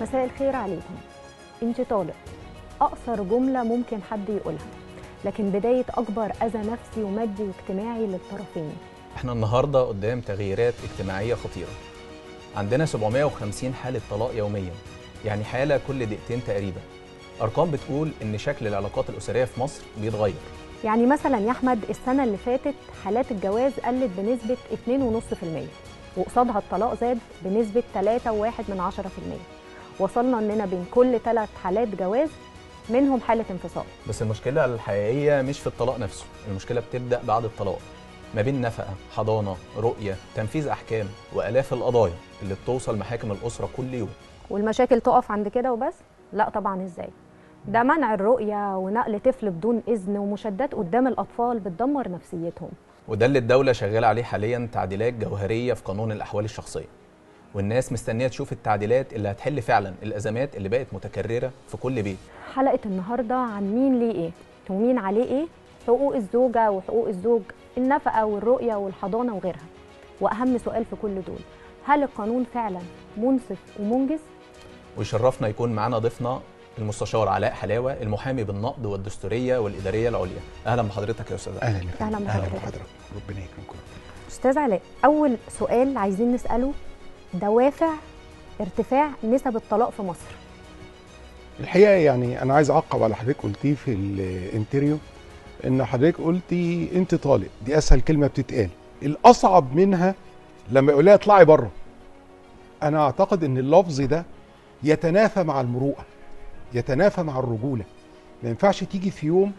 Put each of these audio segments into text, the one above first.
مساء الخير عليكم. انت طالق، أقصر جملة ممكن حد يقولها، لكن بداية أكبر أذى نفسي ومادي واجتماعي للطرفين. احنا النهاردة قدام تغييرات اجتماعية خطيرة. عندنا 750 حالة طلاق يوميا، يعني حالة كل دقيقتين تقريبا. أرقام بتقول إن شكل العلاقات الأسرية في مصر بيتغير. يعني مثلا يا أحمد، السنة اللي فاتت حالات الجواز قلت بنسبة 2.5%، وقصادها الطلاق زاد بنسبة 3.1%. وصلنا إننا بين كل 3 حالات جواز منهم حالة انفصال. بس المشكلة الحقيقية مش في الطلاق نفسه، المشكلة بتبدأ بعد الطلاق، ما بين نفقة، حضانة، رؤية، تنفيذ أحكام، وآلاف القضايا اللي بتوصل محاكم الأسرة كل يوم. والمشاكل تقف عند كده وبس؟ لا طبعا، إزاي؟ ده منع الرؤية ونقل طفل بدون إذن ومشادات قدام الأطفال بتدمر نفسيتهم. وده اللي الدولة شغالة عليه حاليا، تعديلات جوهرية في قانون الأحوال الشخصية. والناس مستنية تشوف التعديلات اللي هتحل فعلا الأزمات اللي بقت متكررة في كل بيت. حلقة النهاردة عن مين ليه إيه ومين عليه إيه، حقوق الزوجة وحقوق الزوج، النفقة والرؤية والحضانة وغيرها. وأهم سؤال في كل دول، هل القانون فعلا منصف ومنجز؟ ويشرفنا يكون معانا ضيفنا المستشار علاء حلاوة، المحامي بالنقد والدستورية والإدارية العليا. أهلا بحضرتك يا أستاذ علاء. أهلا بحضرتك. ربنا يكرمكم. أستاذ علاء، أول سؤال عايزين نسأله، دوافع ارتفاع نسب الطلاق في مصر. الحقيقة يعني أنا عايز أعقب على حضرتك قلتيه في ال intro، إن حضرتك قلتي أنت طالق، دي أسهل كلمة بتتقال. الأصعب منها لما يقول لها اطلعي بره. أنا أعتقد إن اللفظ ده يتنافى مع المروءة، يتنافى مع الرجولة. ما ينفعش تيجي في يوم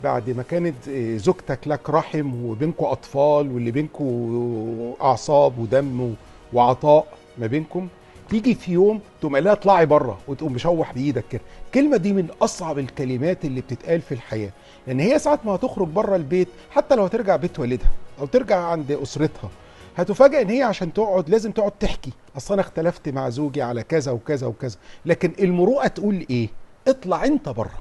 بعد ما كانت زوجتك لك رحم وبينكوا أطفال واللي بينكوا أعصاب ودم وعطاء ما بينكم، تيجي في يوم تقوم قايلها اطلعي بره وتقوم مشوح بايدك كده. الكلمة دي من اصعب الكلمات اللي بتتقال في الحياة، لان هي ساعة ما هتخرج بره البيت، حتى لو هترجع بيت والدها او ترجع عند اسرتها، هتفاجئ ان هي عشان تقعد لازم تقعد تحكي، اصل انا اختلفت مع زوجي على كذا وكذا وكذا. لكن المروءة تقول ايه؟ اطلع انت بره.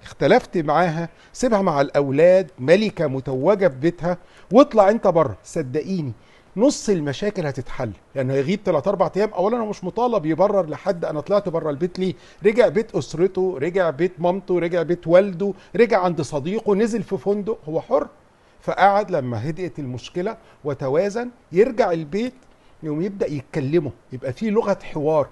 اختلفت معاها سيبها مع الاولاد، ملكه متوجه في بيتها، واطلع انت بره. صدقيني نص المشاكل هتتحل، لانه هيغيب 3 4 ايام. اولا هو مش مطالب يبرر لحد انا طلعت بره البيت ليه، رجع بيت اسرته، رجع بيت مامته، رجع بيت والده، رجع عند صديقه، نزل في فندق، هو حر. فقعد لما هدئت المشكلة وتوازن يرجع البيت، يوم يبدا يتكلموا، يبقى في لغة حوار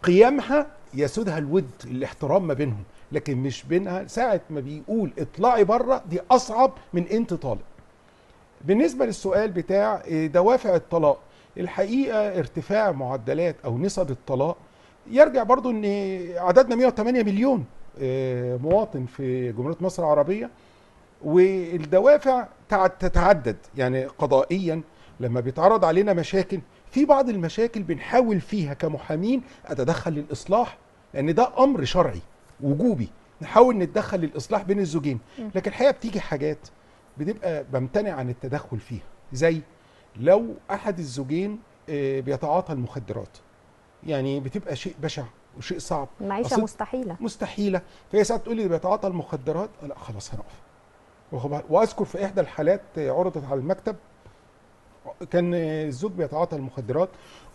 قيمها يسودها الود، الاحترام ما بينهم، لكن مش بينها. ساعة ما بيقول اطلعي بره دي اصعب من انت طالق. بالنسبة للسؤال بتاع دوافع الطلاق، الحقيقة ارتفاع معدلات أو نسب الطلاق يرجع برضو أن عددنا 108 مليون مواطن في جمهورية مصر العربية، والدوافع تتعدد. يعني قضائيا لما بيتعرض علينا مشاكل، في بعض المشاكل بنحاول فيها كمحامين أتدخل للإصلاح، لأن ده أمر شرعي وجوبي، نحاول نتدخل للإصلاح بين الزوجين. لكن الحقيقة بتيجي حاجات بتبقى بمتنع عن التدخل فيها، زي لو احد الزوجين بيتعاطى المخدرات، يعني بتبقى شيء بشع وشيء صعب، المعيشة مستحيلة مستحيلة. فهي ساعات تقول لي بيتعاطى المخدرات، لا خلاص هنقف. واذكر في احدى الحالات عرضت على المكتب، كان الزوج بيتعاطى المخدرات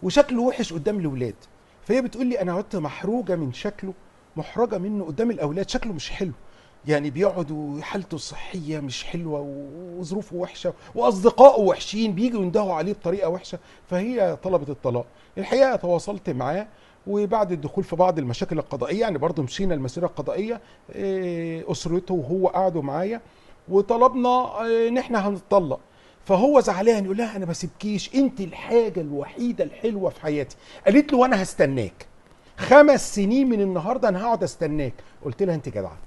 وشكله وحش قدام الاولاد، فهي بتقول لي انا قعدت محروجه من شكله، محرجه منه قدام الاولاد، شكله مش حلو، يعني بيقعد وحالته الصحية مش حلوة وظروفه وحشة وأصدقائه وحشين، بيجوا يندهوا عليه بطريقة وحشة. فهي طلبت الطلاق. الحقيقة تواصلت معاه، وبعد الدخول في بعض المشاكل القضائية، يعني برضه مشينا المسيرة القضائية، أسرته وهو قعدوا معايا وطلبنا إن احنا هنتطلق. فهو زعلان يقول لها أنا ما سيبكيش، أنت الحاجة الوحيدة الحلوة في حياتي. قالت له وأنا هستناك 5 سنين من النهاردة، أنا هقعد أستناك. قلت لها أنت جدعة.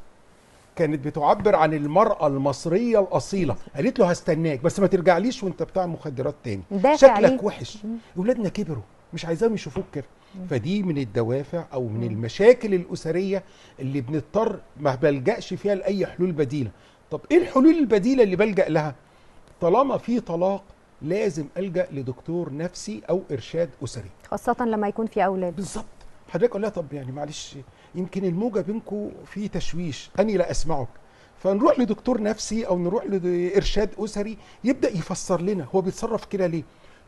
كانت بتعبر عن المرأة المصرية الأصيلة. قالت له هستناك بس ما ترجعليش وانت بتاع مخدرات تاني، شكلك وحش، اولادنا كبروا مش عايزاهم يشوفوك كده. فدي من الدوافع او من المشاكل الأسرية اللي بنضطر ما بلجأش فيها لأي حلول بديلة. طب ايه الحلول البديلة اللي بلجأ لها؟ طالما في طلاق لازم ألجأ لدكتور نفسي او إرشاد أسري، خاصة لما يكون في أولاد. بالظبط. حضرتك اقول لها طب يعني معلش يمكن الموجه بينكم في تشويش، اني لا اسمعك، فنروح لدكتور نفسي او نروح لارشاد اسري يبدا يفسر لنا هو بيتصرف كده ليه.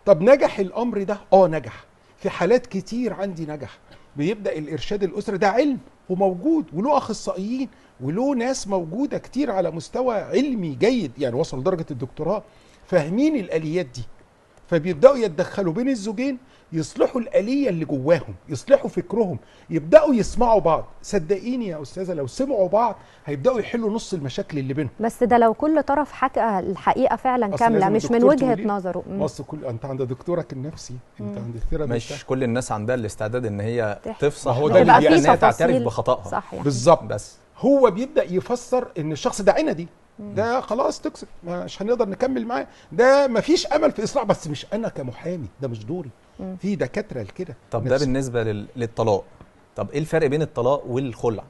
طب نجح الامر ده؟ نجح في حالات كتير عندي نجح. بيبدا الارشاد الاسري ده علم وموجود وله اخصائيين وله ناس موجودة كتير على مستوى علمي جيد، يعني وصلوا لدرجة الدكتوراه، فاهمين الاليات دي، فبيبداوا يتدخلوا بين الزوجين، يصلحوا الآلية اللي جواهم، يصلحوا فكرهم، يبداوا يسمعوا بعض. صدقيني يا استاذه لو سمعوا بعض هيبداوا يحلوا نص المشاكل اللي بينهم. بس ده لو كل طرف حكى الحقيقة فعلا كاملة، مش من وجهه نظره. اصل كل انت عند دكتورك النفسي، انت عند ال therapist، مش كل الناس عندها الاستعداد ان هي تفصح، هو ده اللي انها تعترف بخطأها. صح يعني. بالظبط. بس هو بيبدا يفسر ان الشخص ده عندي، ده خلاص toxic، مش هنقدر نكمل معاه، ده مفيش امل في اصلاح. بس مش انا كمحامي، ده مش دوري، في دكاترة لكده. طب ده بالنسبة للطلاق. طب ايه الفرق بين الطلاق والخلع؟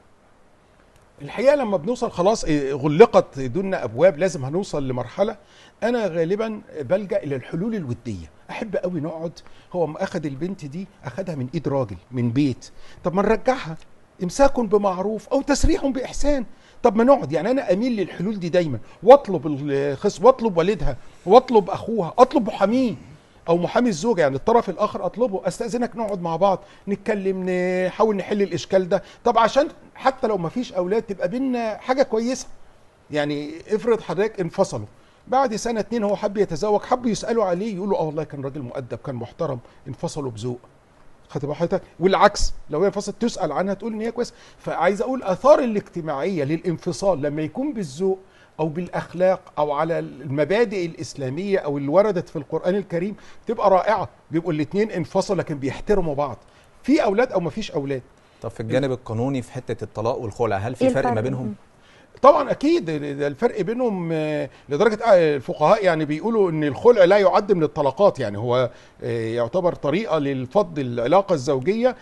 الحقيقة لما بنوصل خلاص غلقت دون ابواب، لازم هنوصل لمرحلة انا غالبا بلجأ الى الحلول الودية. احب قوي نقعد، هو ما اخد البنت دي اخدها من ايد راجل من بيت، طب ما نرجعها، امساك بمعروف او تسريح باحسان. طب ما نقعد، يعني انا اميل للحلول دي دايما، واطلب الخصم، واطلب والدها، واطلب اخوها، اطلب محاميه او محامي الزوجة، يعني الطرف الاخر اطلبه، استاذنك نقعد مع بعض نتكلم، نحاول نحل الاشكال ده. طب عشان حتى لو ما فيش اولاد تبقى بينا حاجة كويسة. يعني افرض حضرتك انفصلوا بعد سنة اتنين، هو حب يتزوج، حب يسالوا عليه، يقولوا اه والله كان راجل مؤدب، كان محترم، انفصلوا بذوق. خدت حضرتك؟ والعكس لو هي انفصلت تسال عنها تقول ان هي كويسة. فعايز اقول اثار الاجتماعية للانفصال لما يكون بالذوق او بالاخلاق او على المبادئ الاسلامية او اللي وردت في القران الكريم تبقى رائعة. بيبقوا الاثنين انفصلوا لكن بيحترموا بعض، في اولاد او ما فيش اولاد. طب في الجانب القانوني في حتة الطلاق والخلع، هل في فرق ما بينهم؟ طبعا اكيد الفرق بينهم، لدرجة الفقهاء يعني بيقولوا ان الخلع لا يعد من الطلاقات، يعني هو يعتبر طريقه للفض العلاقة الزوجية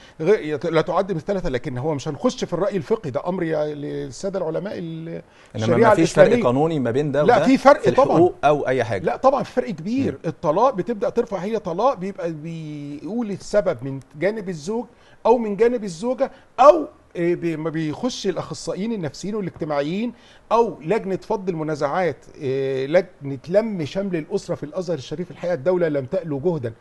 لا تعد من الثلاثة. لكن هو مش هنخش في الراي الفقهي ده، امر للسادة العلماء الشريعة. انما ما فيش فرق قانوني ما بين ده وده؟ لا في فرق في طبعا، او اي حاجة. لا طبعا في فرق كبير. الطلاق بتبدا ترفع هي طلاق، بيبقى بيقول السبب من جانب الزوج او من جانب الزوجة، او ما بيخش الاخصائيين النفسيين والاجتماعيين او لجنة فض المنازعات، لجنة لم شمل الاسرة في الازهر الشريف. الحقيقة الدولة لم تألو جهدا،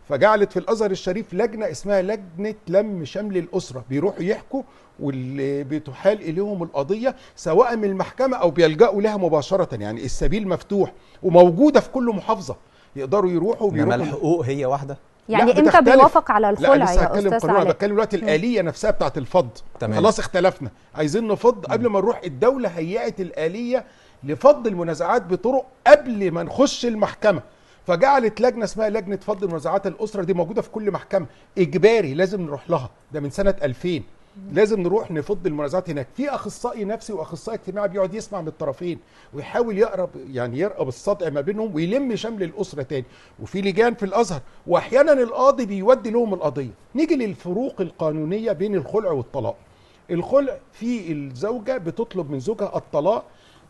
فجعلت في الازهر الشريف لجنة اسمها لجنة لم شمل الاسرة، بيروحوا يحكوا واللي بتحال اليهم القضية سواء من المحكمة او بيلجأوا لها مباشرة. يعني السبيل مفتوح وموجودة في كل محافظة، يقدروا يروحوا. انما الحقوق هي واحدة. يعني امتى بيوافق على الخلع يا استاذ علاء؟ انا بتكلم دلوقتي الآلية نفسها بتاعت الفض. تمام. خلاص اختلفنا، عايزين نفض قبل ما نروح. الدولة هيئت الآلية لفض المنازعات بطرق قبل ما نخش المحكمة، فجعلت لجنة اسمها لجنة فض المنازعات الأسرة، دي موجودة في كل محكمة، إجباري لازم نروح لها، ده من سنة 2000 لازم نروح نفض المنازعات هناك. في اخصائي نفسي واخصائي اجتماعي بيقعد يسمع من الطرفين ويحاول يقرب، يعني يرقب الصدع ما بينهم ويلم شمل الاسرة تاني. وفي لجان في الازهر، واحيانا القاضي بيودي لهم القضية. نيجي للفروق القانونية بين الخلع والطلاق. الخلع في الزوجة بتطلب من زوجها الطلاق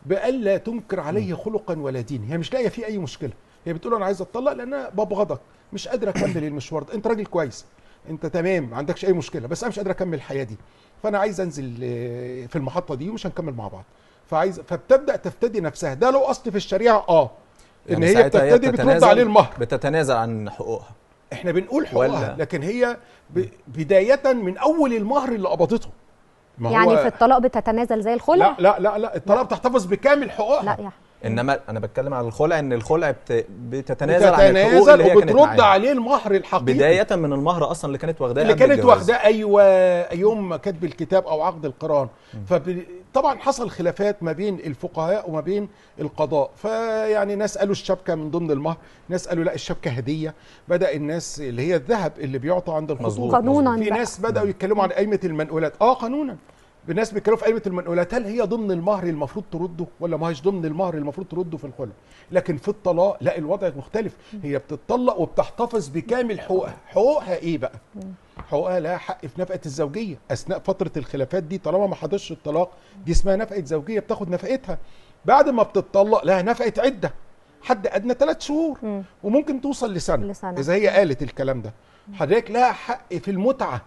بألا تنكر عليه خلقا ولا دين، هي مش لاقيه فيه اي مشكلة، هي بتقول انا عايزه اتطلق لان انا ببغضك، مش قادرة اكمل المشوار ده، انت راجل كويس، انت تمام، ما عندكش اي مشكلة، بس انا مش قادر اكمل الحياة دي، فانا عايز انزل في المحطة دي ومش هنكمل مع بعض. فعايز، فبتبدا تفتدي نفسها. ده له اصل في الشريعة، ان يعني هي بتبتدي بترد عليه المهر، بتتنازل عن حقوقها. احنا بنقول حقوقها، لكن هي بداية من اول المهر اللي قبضته. يعني في الطلاق بتتنازل زي الخلع؟ لا لا لا لا، الطلاق بتحتفظ بكامل حقوقها. لا يعني. انما انا بتكلم على الخلع، ان الخلع بتتنازل عن الحقوق اللي هي كانت وبترد عليه المهر الحقيقي، بداية من المهر اصلا اللي كانت واخداه، اللي كانت واخداه ايوه يوم كتب الكتاب او عقد القران. فطبعا حصل خلافات ما بين الفقهاء وما بين القضاء، فيعني ناس قالوا الشبكة من ضمن المهر، ناس قالوا لا الشبكة هديه. بدا الناس اللي هي الذهب اللي بيعطى عند الخطوبة قانونا، في ناس بداوا يتكلموا عن قائمة المنقولات، قانونا الناس بيتكلموا في قائمة المنقولات، هل هي ضمن المهر المفروض ترده ولا ما هيش ضمن المهر المفروض ترده في الخلع؟ لكن في الطلاق لا، الوضع مختلف، هي بتطلق وبتحتفظ بكامل حقوقها. حقوقها ايه بقى؟ حقوقها لها حق في نفقه الزوجية اثناء فترة الخلافات دي، طالما ما حضرش الطلاق دي اسمها نفقه زوجيه، بتاخد نفقتها. بعد ما بتطلق لها نفقه عده حد ادنى 3 شهور وممكن توصل لسنه اذا هي قالت الكلام ده. حضرتك لها حق في المتعة.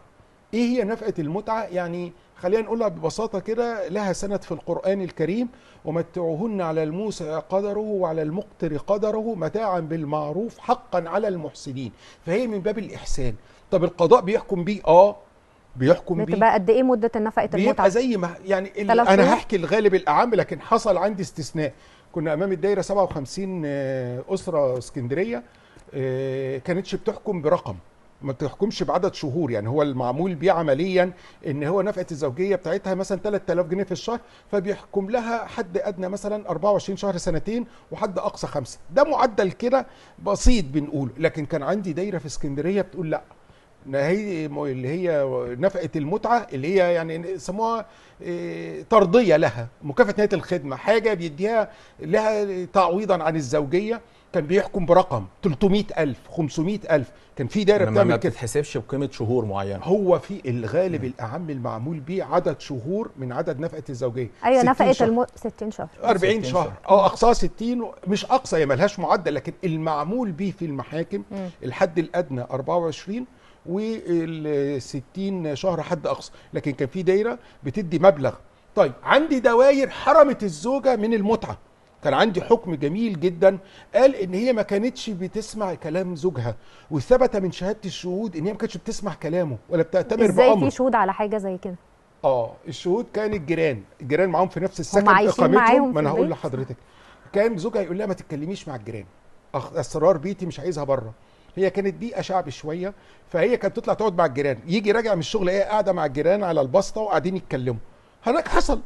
ايه هي نفقه المتعة؟ يعني خلينا نقولها ببساطة كده، لها سند في القرآن الكريم: ومتعوهن على الموسع قدره وعلى المقتر قدره متاعا بالمعروف حقا على المحسنين. فهي من باب الإحسان. طب القضاء بيحكم بيه؟ بيحكم بيه. بتبقى قد ايه مده النفقة المتعة؟ بيبقى زي ما يعني انا هحكي الغالب الاعم، لكن حصل عندي استثناء. كنا امام الدايرة 57 اسره اسكندرية، كانتش بتحكم برقم، ما بتحكمش بعدد شهور. يعني هو المعمول بيه عمليا ان هو نفقه الزوجية بتاعتها مثلا 3000 جنيه في الشهر، فبيحكم لها حد ادنى مثلا 24 شهر سنتين، وحد اقصى 5. ده معدل كده بسيط بنقوله. لكن كان عندي دايرة في اسكندرية بتقول لا، هي اللي هي نفقه المتعة اللي هي يعني سموها ترضيه لها، مكافاة نهاية الخدمة، حاجة بيديها لها تعويضا عن الزوجية، كان بيحكم برقم 300,000 500,000. كان في دايرة بتعمل كده، ما بتتحسبش بقيمة شهور معينة. هو في الغالب الاعم المعمول بيه عدد شهور من عدد نفقه الزوجية. ايوه، نفقه 60 شهر 40 شهر، اقصاها 60، مش اقصى، هي مالهاش معدل، لكن المعمول بيه في المحاكم الحد الادنى 24 وال 60 شهر حد اقصى. لكن كان في دايرة بتدي مبلغ. طيب عندي دواير حرمت الزوجة من المتعة. كان عندي حكم جميل جدا قال ان هي ما كانتش بتسمع كلام زوجها، وثبت من شهادة الشهود ان هي ما كانتش بتسمع كلامه ولا بتأتمر بأمره. ازاي في شهود على حاجة زي كده؟ الشهود كان الجيران معاهم في نفس السكن، اقامتهم. ما انا هقول لحضرتك، كان زوجها يقول لها ما تتكلميش مع الجيران، اسرار بيتي مش عايزها بره. هي كانت بيئة شعبي شوية، فهي كانت تطلع تقعد مع الجيران، يجي راجع من الشغل هي قاعدة مع الجيران على البسطه وقاعدين يتكلموا. هناك حصل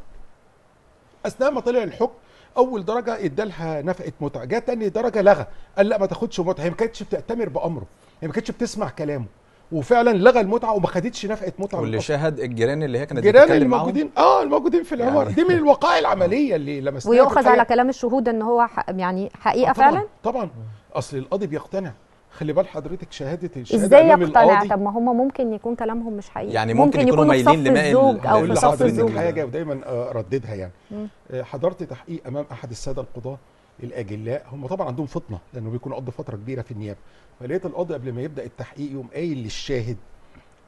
اثناء ما طلع الحكم، اول درجه ادالها نفقه متعه، جت تاني درجه لغى، قال لا ما تاخدش متعه. هي ما كانتش بتأتمر بامره، هي ما كانتش بتسمع كلامه، وفعلا لغى المتعة وما خدتش نفقه متعه. واللي شهد الجيران اللي هي كانت الجيران الموجودين الموجودين في العمارة يعني. دي من الوقائع العملية اللي لمسناها. ويؤخذ على كلام الشهود ان هو يعني حقيقة. طبعًا فعلا طبعا، اصل القاضي بيقتنع. خلي بال حضرتك شهادة الشهادة ازاي يقتنع؟ طب ما هم ممكن يكون كلامهم مش حقيقي، يعني ممكن يكونوا مايلين لماء الزوج او في صف الزوج. حاجة ودايما ارددها يعني. حضرت تحقيق امام احد السادة القضاة الاجلاء، هم طبعا عندهم فطنة لانه بيكونوا قضوا فترة كبيرة في النيابة. فلقيت القاضي قبل ما يبدا التحقيق يقوم قايل للشاهد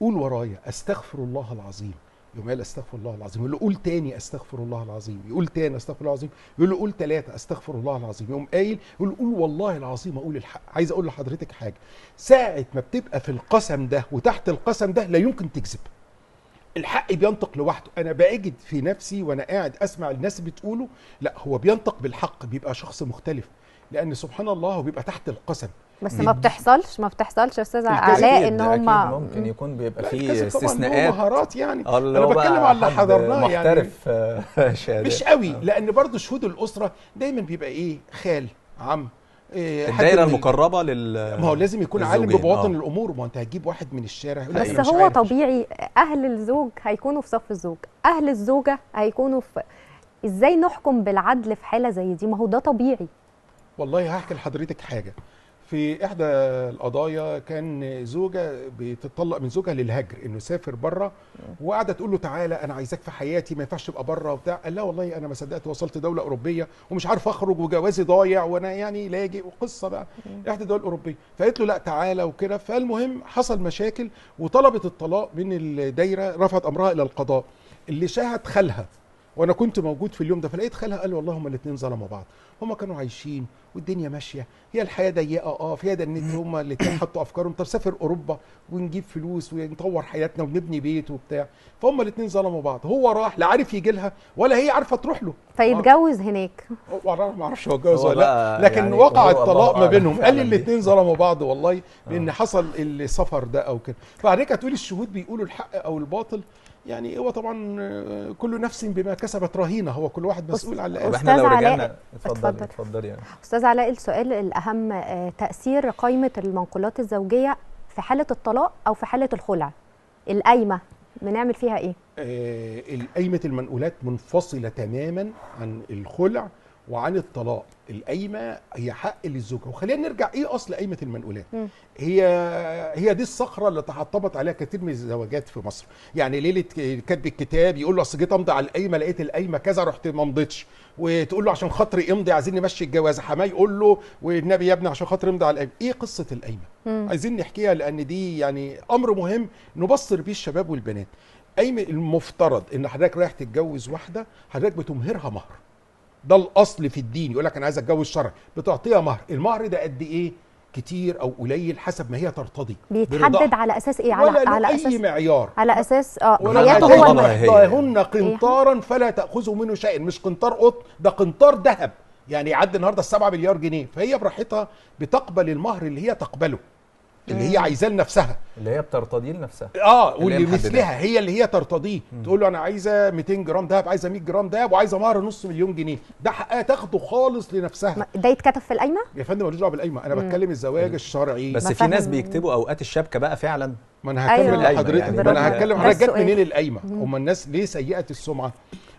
قول ورايا استغفر الله العظيم. يقوم قال استغفر الله العظيم، يقول له قول تاني استغفر الله العظيم، يقول تاني استغفر الله العظيم، يقول له قول ثلاثة استغفر الله العظيم، يقوم قايل يقول له قول والله العظيم اقول الحق. عايز اقول لحضرتك حاجة، ساعة ما بتبقى في القسم ده وتحت القسم ده لا يمكن تكذب. الحق بينطق لوحده. انا باجد في نفسي وانا قاعد اسمع الناس بتقوله، لا هو بينطق بالحق، بيبقى شخص مختلف، لان سبحان الله هو بيبقى تحت القسم. بس ما بتحصلش يا استاذ علاء ان هم ممكن يكون بيبقى فيه استثناءات مهارات يعني. انا بتكلم على اللي حضرناه يعني، محترف شهادات مش قوي، لان برضه شهود الاسرة دايما بيبقى ايه، خال، عم، الدايرة المقربة لل، ما هو لازم يكون عالم ببواطن الامور. ما انت هتجيب واحد من الشارع بس هو طبيعي اهل الزوج هيكونوا في صف الزوج، اهل الزوجة هيكونوا في، ازاي نحكم بالعدل في حاله زي دي؟ ما هو ده طبيعي. والله هحكي لحضرتك حاجة. في احدى القضايا كان زوجه بتطلق من زوجها للهجر، انه سافر بره، وقاعدة تقول له تعالى انا عايزاك في حياتي، ما ينفعش تبقى بره وبتاع. قال لا والله انا ما صدقت وصلت دولة اوروبية ومش عارف اخرج وجوازي ضايع وانا يعني لاجئ وقصة بقى احدى الدول الاوروبية. فقالت له لا تعالى وكده. فالمهم حصل مشاكل وطلبت الطلاق من الدايرة، رفعت امرها الى القضاء. اللي شاهد خالها، وانا كنت موجود في اليوم ده، فلقيت خالها قال والله هما الاثنين ظلموا بعض، هما كانوا عايشين والدنيا ماشية، هي الحياة ضيقه فيها ده النت، هما الاثنين حطوا افكارهم طب سافر اوروبا ونجيب فلوس ونطور حياتنا ونبني بيت وبتاع. فهم الاثنين ظلموا بعض، هو راح لا عارف يجي لها ولا هي عارفه تروح له، فيتجوز هناك. ما اعرفش هو اتجوز ولا لا، لكن يعني وقع الطلاق ما بينهم. قال لي الاثنين ظلموا بعض والله، لان حصل السفر ده او كده. فحضرتك هتقولي الشهود بيقولوا الحق او الباطل، يعني هو طبعا كل نفس بما كسبت رهينة، هو كل واحد مسؤول على اللي. احنا لو رجعنا، اتفضل اتفضل يعني استاذ علاء، السؤال الاهم تاثير قائمة المنقولات الزوجية في حاله الطلاق او في حاله الخلع، القايمة بنعمل فيها ايه؟ قايمة المنقولات منفصلة تماما عن الخلع وعن الطلاق. القايمة هي حق للزوجة. وخلينا نرجع ايه اصل قايمة المنقولات. هي دي الصخرة اللي تحطمت عليها كثير من الزواجات في مصر. يعني ليلة كاتب الكتاب يقول له اصل جيت امضي على القايمة لقيت القايمة كذا رحت ما مضيتش، وتقول له عشان خاطري امضي عايزين نمشي الجواز، حماه يقول له والنبي يا ابني عشان خاطري امضي على القايمة. ايه قصة القايمة؟ عايزين نحكيها لان دي يعني امر مهم نبصر بيه الشباب والبنات. قايمة المفترض ان حضرتك رايح تتجوز واحدة، حضرتك بتمهرها مهر، ده الاصل في الدين، يقول لك انا عايز اتجوز شرعي، بتعطيها مهر. المهر ده قد ايه؟ كتير او قليل حسب ما هي ترتضي. بيتحدد على اساس ايه؟ على اساس اي معيار؟ على اساس حياته هو. احداهن قنطارا فلا تاخذوا منه شيئا، مش قنطار قطن، ده قنطار ذهب، يعني يعدي النهارده 7 مليار جنيه. فهي براحتها بتقبل المهر اللي هي تقبله، اللي هي عايزاه لنفسها، اللي هي بترتضيه لنفسها، واللي مثلها هي اللي هي ترتضيه. تقول له انا عايزه 200 جرام ذهب، عايزه 100 جرام ذهب، وعايزه مهر 500,000 جنيه، ده حقها تاخده خالص لنفسها. ده يتكتب في القايمة؟ يا فندم ملوش دعوه بالقايمه، انا بتكلم الزواج الشرعي. بس في ناس بيكتبوا اوقات الشبكة بقى فعلا. ما انا هكمل لحضرتك، يعني ما انا هتكلم حضرتك جت منين القايمة؟ هم الناس ليه سيئه السمعة؟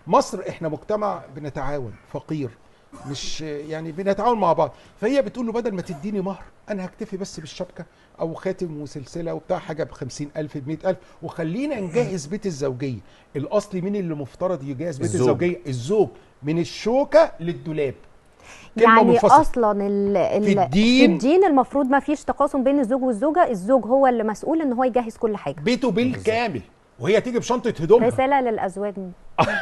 مصر احنا مجتمع بنتعاون، فقير، مش يعني بنتعاون مع بعض. فهي بتقول له بدل ما تديني مهر انا هكتفي بس بالشبكه او خاتم وسلسلة وبتاع، حاجة ب 50,000 ب 100,000، وخلينا نجهز بيت الزوجية. الاصل مين اللي مفترض يجهز بيت الزوجية؟ الزوج، من الشوكة للدولاب. يعني منفصل. اصلا في الدين المفروض ما فيش تقاسم بين الزوج والزوجة، الزوج هو اللي مسؤول ان هو يجهز كل حاجة، بيته بالكامل، وهي تيجي بشنطه هدومها. رسالة للازواج.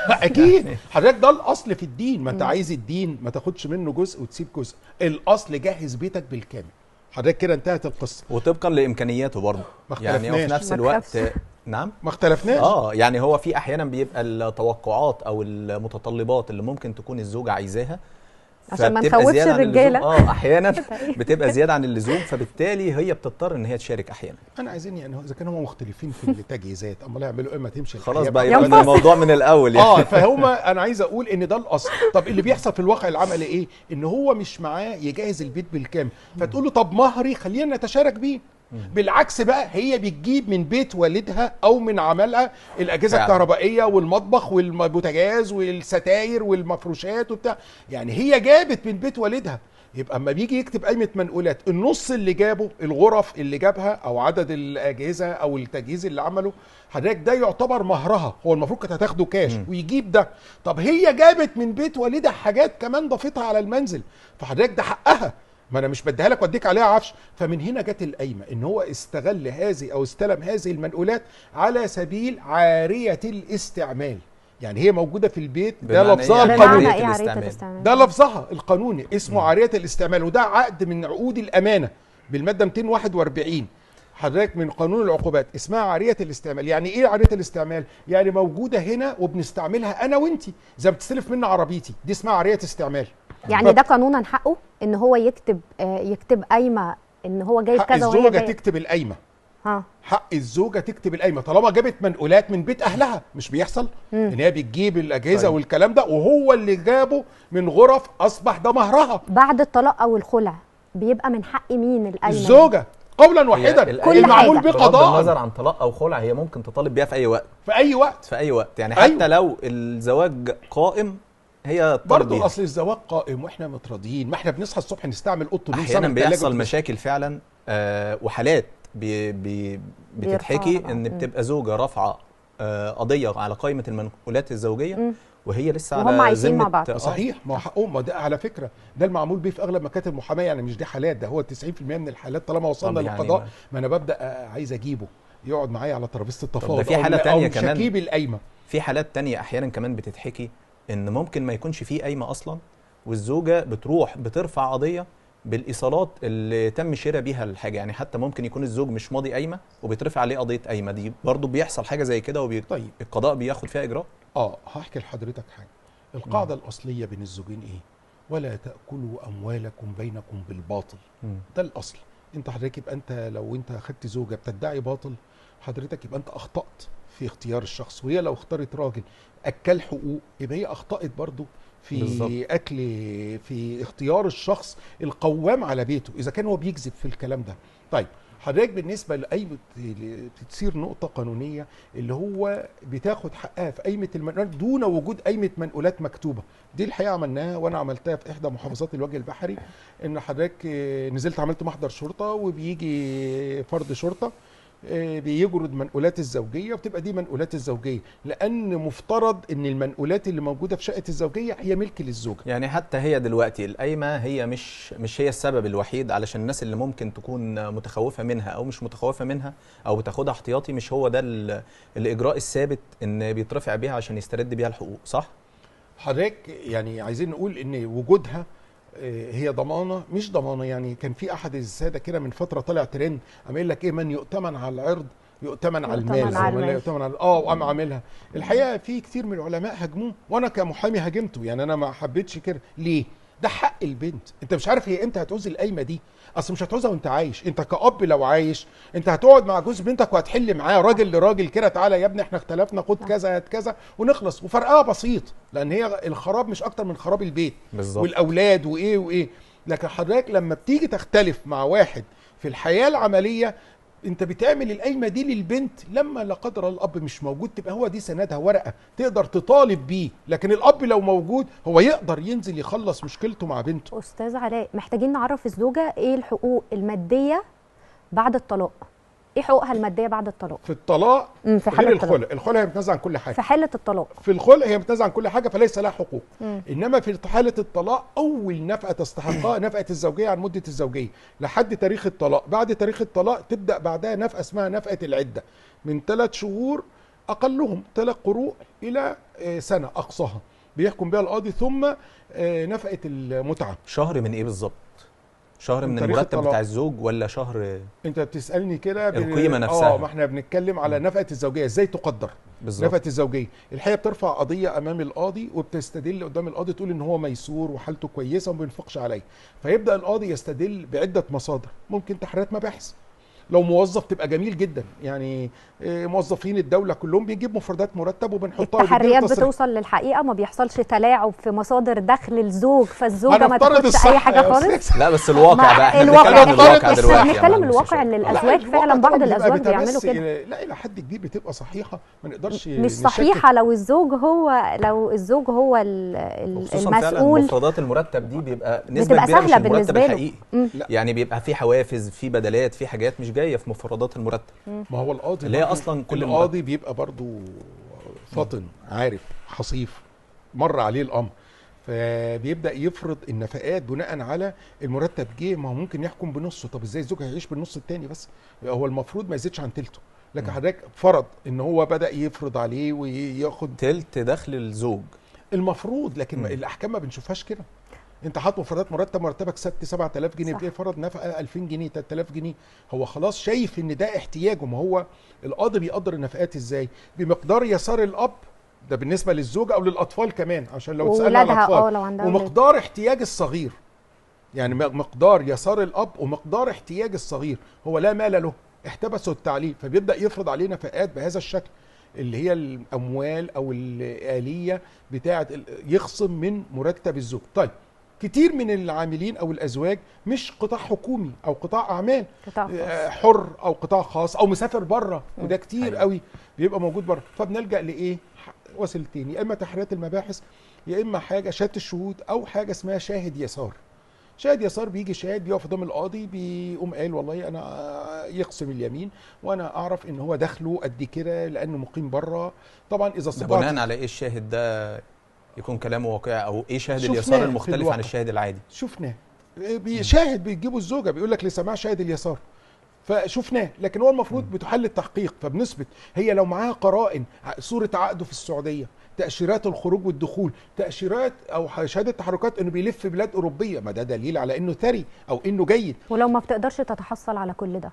اكيد حضرتك ده الاصل في الدين. ما انت عايز الدين ما تاخدش منه جزء وتسيب جزء، الاصل جهز بيتك بالكامل. حضرتك كده انتهت القصة، وطبقا لامكانياته برضه، يعني هو في نفس الوقت. نعم، ما اختلفناش. يعني هو في احيانا بيبقى التوقعات او المتطلبات اللي ممكن تكون الزوجة عايزاها، عشان ما نخوفش الرجالة. احيانا بتبقى زيادة عن اللزوم، فبالتالي هي بتضطر ان هي تشارك احيانا. انا عايزين يعني اذا كانوا هم مختلفين في التجهيزات امال يعملوا ايه؟ ما تمشي خلاص بقى، يبقى الموضوع من الاول يعني. فهم انا عايز اقول ان ده الاصل. طب اللي بيحصل في الواقع العملي ايه؟ ان هو مش معاه يجهز البيت بالكامل، فتقول له طب مهري خلينا نتشارك بيه. بالعكس بقى، هي بتجيب من بيت والدها او من عملها الاجهزة الكهربائية والمطبخ والبوتاجاز والستاير والمفروشات وبتاع، يعني هي جابت من بيت والدها. يبقى اما بيجي يكتب قايمة منقولات، النص اللي جابه، الغرف اللي جابها او عدد الاجهزة او التجهيز اللي عمله حضرتك، ده يعتبر مهرها. هو المفروض كانت هتاخده كاش ويجيب ده. طب هي جابت من بيت والدها حاجات كمان ضافتها على المنزل، فحضرتك ده حقها، ما انا مش بديها لك واديك عليها عفش. فمن هنا جت القايمة، ان هو استغل هذه او استلم هذه المنقولات على سبيل عارية الاستعمال. يعني هي موجودة في البيت، ده لفظها القانوني، ده لفظها القانوني اسمه عارية الاستعمال، وده عقد من عقود الامانة بالماده 241 حضرتك من قانون العقوبات، اسمها عارية الاستعمال. يعني ايه عارية الاستعمال؟ يعني موجودة هنا وبنستعملها انا وانتي، زي ما بتستلف مني عربيتي، دي اسمها عارية استعمال. يعني ده قانونا حقه ان هو يكتب قايمة ان هو جايب كذا، وهي الزوجة تكتب القايمة. حق الزوجة تكتب القايمة طالما جابت منقولات من بيت اهلها. مش بيحصل ان هي بتجيب الاجهزة والكلام ده وهو اللي جابه من غرف، اصبح ده مهرها. بعد الطلاق او الخلع بيبقى من حق مين القايمة؟ الزوجة قولا واحدا، كل المعمول به قضاء. بغض النظر عن طلاق او خلع، هي ممكن تطالب بيها في اي وقت، في اي وقت، في اي وقت. يعني حتى لو الزواج قائم هي برضه، اصل الزواج قائم واحنا متراضيين، ما احنا بنصحى الصبح نستعمل اوضة النوم. احيانا بيحصل مشاكل فعلا، وحالات بتتحكي ان بتبقى زوجه رافعه قضية على قائمة المنقولات الزوجية وهي لسه على ذمه مع بعض. صحيح، ما حقهم. ما ده على فكرة ده المعمول بيه في اغلب مكاتب المحاماة، يعني مش دي حالات، ده هو 90% من الحالات طالما وصلنا يعني للقضاء. ما انا ببدا عايز اجيبه يقعد معايا على ترابيزة التفاوض. ده في حاله ثانية كمان، شكيب القايمة. في حالات ثانية احيانا كمان بتتحكي ان ممكن ما يكونش فيه قايمة اصلا، والزوجة بتروح بترفع قضية بالايصالات اللي تم شراء بيها الحاجة. يعني حتى ممكن يكون الزوج مش ماضي قايمة وبيترفع عليه قضية قايمة، دي برضو بيحصل حاجة زي كده، طيب القضاء بياخد فيها اجراء. هحكي لحضرتك حاجة. القاعدة الاصلية بين الزوجين ايه؟ ولا تاكلوا اموالكم بينكم بالباطل. ده الاصل. انت حضرتك يبقى انت لو انت اخدت زوجه بتدعي باطل، حضرتك يبقى انت اخطات في اختيار الشخص. وهي لو اختارت راجل اكل حقوق، يبقى هي اخطأت برضو في بالزبط. اكل، في اختيار الشخص القوام على بيته اذا كان هو بيكذب في الكلام ده. طيب حضرتك بالنسبة لقايمه، بتصير نقطة قانونية اللي هو بتاخد حقها في قايمة المنقولات دون وجود قايمة منقولات مكتوبة. دي الحقيقة عملناها، وانا عملتها في احدى محافظات الوجه البحري، ان حضرتك نزلت عملت محضر شرطه، وبيجي فرد شرطه بيجرد منقولات الزوجية، وبتبقى دي منقولات الزوجية، لان مفترض ان المنقولات اللي موجودة في شقه الزوجية هي ملك للزوجة. يعني حتى هي دلوقتي القايمة هي مش هي السبب الوحيد، علشان الناس اللي ممكن تكون متخوفه منها او مش متخوفه منها او بتاخدها احتياطي، مش هو ده الاجراء الثابت ان بيترفع بيها عشان يسترد بيها الحقوق، صح؟ حضرتك يعني عايزين نقول ان وجودها هي ضمانه مش ضمانه. يعني كان في احد السادة كده من فترة طلع ترند قام قايل لك ايه، من يؤتمن على العرض يؤتمن على المال، ولا يؤتمن على وقام عاملها. الحقيقة في كتير من العلماء هاجموه، وانا كمحامي هاجمته، يعني انا ما حبيتش كده. ليه؟ ده حق البنت، انت مش عارف هي امتى هتعوز القايمة دي، اصل مش هتعوزها وانت عايش. انت كأب لو عايش انت هتقعد مع جوز بنتك وهتحل معاه راجل لراجل كده، تعالى يا ابني احنا اختلفنا، خد كذا هات كذا ونخلص، وفرقها بسيط، لان هي الخراب مش اكتر من خراب البيت بالظبط، والاولاد وايه وايه. لكن حضرتك لما بتيجي تختلف مع واحد في الحياة العملية، انت بتعمل القايمة دي للبنت لما لا قدر الاب مش موجود، تبقى هو دي سندها، ورقة تقدر تطالب بيه. لكن الاب لو موجود هو يقدر ينزل يخلص مشكلته مع بنته. استاذ علاء، محتاجين نعرف الزوجة ايه الحقوق المادية بعد الطلاق، ايه حقوقها المادية بعد الطلاق؟ في الطلاق في حاله الخلع، الخلع هي بتنازع عن كل حاجة. في حاله الطلاق، في الخلع هي بتنازع عن كل حاجة فليس لها حقوق. انما في حاله الطلاق اول نفقه تستحقها نفقه الزوجية عن مده الزوجية لحد تاريخ الطلاق. بعد تاريخ الطلاق تبدا بعدها نفقه اسمها نفقه العدة، من 3 شهور اقلهم 3 قروء الى سنة اقصاها بيحكم بها القاضي، ثم نفقه المتعة. شهر من ايه بالظبط؟ شهر من المرتب بتاع الزوج ولا شهر؟ انت بتسالني كده القيمة نفسها. ما احنا بنتكلم على نفقه الزوجية ازاي تقدر بالظبط. نفقه الزوجية الحقيقة بترفع قضية امام القاضي وبتستدل قدام القاضي، تقول ان هو ميسور وحالته كويسة وما بينفقش عليه، فيبدا القاضي يستدل بعده مصادر، ممكن تحريات مباحث، لو موظف تبقى جميل جدا، يعني موظفين الدولة كلهم بنجيب مفردات مرتب وبنحطها. التحريات بتوصل للحقيقة، ما بيحصلش تلاعب في مصادر دخل الزوج، فالزوجه ما تاخدش اي حاجة خالص. لا بس الواقع بقى، احنا بنتكلم الواقع دلوقتي، بنتكلم الواقع ان الازواج فعلا بعض الازواج بيعملوا كده. لا الى حد كبير بتبقى صحيحه، ما نقدرش مش صحيحه لو الزوج هو، لو الزوج هو المسؤول. مفردات المرتب دي بيبقى نسبه كبيرة مش المرتب الحقيقي، يعني بيبقى في حوافز، في بدلات، في حاجات مش جاية في مفردات المرتب. ما هو القاضي اللي هي اصلا كل القاضي بيبقى برضو فاطن، عارف، حصيف، مر عليه الامر، فبيبدا يفرض النفقات بناء على المرتب جه. ما هو ممكن يحكم بنصه، طب ازاي الزوج هيعيش بالنص الثاني؟ بس هو المفروض ما يزيدش عن تلته، لكن حضرتك فرض ان هو بدا يفرض عليه وياخد تلت دخل الزوج المفروض، لكن الاحكام ما بنشوفهاش كده. انت حاطط مفردات مرتب، مرتبك 6 7000 جنيه، بتلاقي فرض نفقه 2000 جنيه 3000 جنيه، هو خلاص شايف ان ده احتياجه. ما هو القاضي بيقدر النفقات ازاي؟ بمقدار يسار الاب، ده بالنسبة للزوجة او للاطفال كمان، عشان لو اتسالنا على الاطفال، ومقدار احتياج الصغير، يعني مقدار يسار الاب ومقدار احتياج الصغير، هو لا مال له، احتبسه التعليم، فبيبدا يفرض عليه نفقات بهذا الشكل اللي هي الاموال او الآلية بتاعه يخصم من مرتب الزوج. طيب كتير من العاملين او الازواج مش قطاع حكومي او قطاع اعمال، قطاع حر او قطاع خاص او مسافر بره، وده كتير قوي بيبقى موجود بره، فبنلجأ لايه؟ وسيلتين، يا اما تحريات المباحث، يا اما حاجة شهادة الشهود، او حاجة اسمها شاهد يسار. شاهد يسار بيجي شاهد بيقف قدام القاضي، بيقوم قال والله انا يقسم اليمين وانا اعرف ان هو دخله قد كده لانه مقيم بره. طبعا اذا استطاعت بناء على ايه الشاهد ده يكون كلامه واقعي، او ايه شاهد اليسار المختلف عن الشاهد العادي؟ شفناه بيشاهد، بيجيبوا الزوجة بيقول لك لسماع شاهد اليسار، فشفناه. لكن هو المفروض بتحل التحقيق، فبنثبت هي لو معاها قرائن، صوره عقده في السعودية، تاشيرات الخروج والدخول، تاشيرات او شهادة تحركات انه بيلف بلاد اوروبية، ما ده دليل على انه ثري او انه جيد. ولو ما بتقدرش تتحصل على كل ده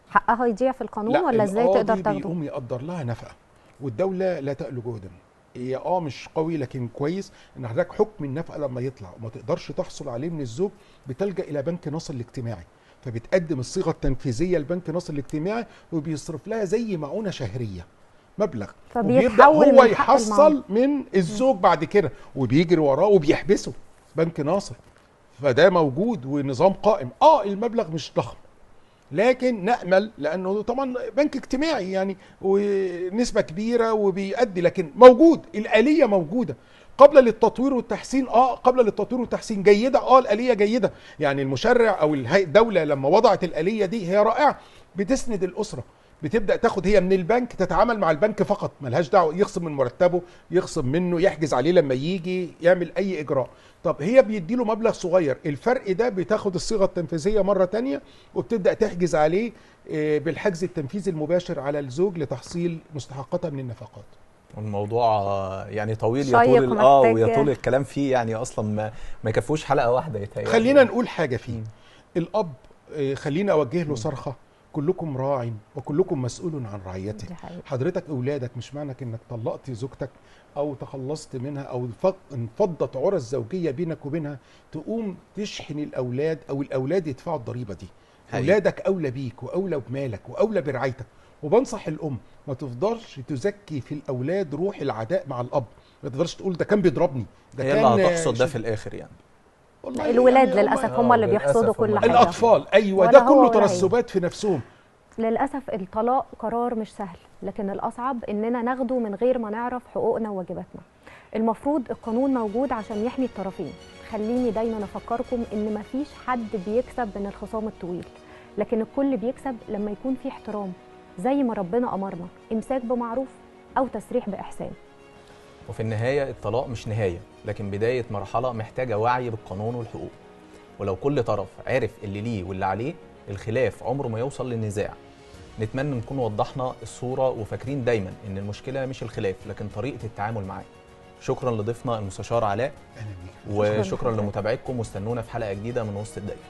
حقها يضيع في القانون؟ ولا ازاي تقدر تاخده؟ بيقوم يقدر لها نفقه، والدولة لا تألو جهدا. هي مش قوي لكن كويس ان حضرتك حكم النفقة لما يطلع وما تقدرش تحصل عليه من الزوج بتلجأ الى بنك ناصر الاجتماعي، فبتقدم الصيغة التنفيذية لبنك ناصر الاجتماعي وبيصرف لها زي معونة شهرية مبلغ، وبيبدا هو يحصل من الزوج بعد كده وبيجري وراه وبيحبسه بنك ناصر. فده موجود ونظام قائم. المبلغ مش ضخم لكن نأمل، لأنه طبعا بنك اجتماعي يعني ونسبة كبيرة وبيأدي، لكن موجود، الآلية موجودة. قبل للتطوير والتحسين، قبل للتطوير والتحسين جيدة، الآلية جيدة. يعني المشرع أو الدولة لما وضعت الآلية دي هي رائعة، بتسند الأسرة، بتبدأ تاخد هي من البنك، تتعامل مع البنك فقط، ملهاش دعوة، يخصم من مرتبه، يخصم منه، يحجز عليه لما يجي يعمل أي إجراء. طب هي بيديله مبلغ صغير، الفرق ده بتاخد الصيغة التنفيذية مرة تانية وبتبدأ تحجز عليه بالحجز التنفيذي المباشر على الزوج لتحصيل مستحقاتها من النفقات. الموضوع يعني طويل، يطول ويطول الكلام فيه، يعني اصلا ما يكفوش حلقة واحدة يتهيألي. خلينا نقول حاجة فيه. الاب خلينا اوجه له صرخة، كلكم راع وكلكم مسؤول عن رعيته. حضرتك اولادك مش معنى انك طلقت زوجتك او تخلصت منها او انفضت عرى الزوجية بينك وبينها تقوم تشحن الاولاد او الاولاد يدفعوا الضريبة دي. اولادك اولى بيك واولى بمالك واولى برعايتك. وبنصح الام ما تفضلش تزكي في الاولاد روح العداء مع الاب، ما تقدرش تقول ده كان بيضربني، ده كان اللي هتحصد ده في الاخر يعني. والله الولاد يعني للاسف هم اللي بيحصدوا كل حاجة، الاطفال. ايوه، ده كله ترسبات في نفسهم. للاسف الطلاق قرار مش سهل، لكن الاصعب اننا ناخده من غير ما نعرف حقوقنا وواجباتنا. المفروض القانون موجود عشان يحمي الطرفين. خليني دايما افكركم ان مفيش حد بيكسب من الخصام الطويل، لكن الكل بيكسب لما يكون في احترام، زي ما ربنا امرنا، امساك بمعروف او تسريح باحسان. وفي النهاية الطلاق مش نهاية، لكن بداية مرحلة محتاجة وعي بالقانون والحقوق. ولو كل طرف عرف اللي ليه واللي عليه، الخلاف عمره ما يوصل للنزاع. نتمنى نكون وضحنا الصورة، وفاكرين دايما إن المشكلة مش الخلاف لكن طريقة التعامل معاه. شكرا لضيفنا المستشار علاء، وشكرا لمتابعتكم، واستنونا في حلقة جديدة من وسط الدايرة.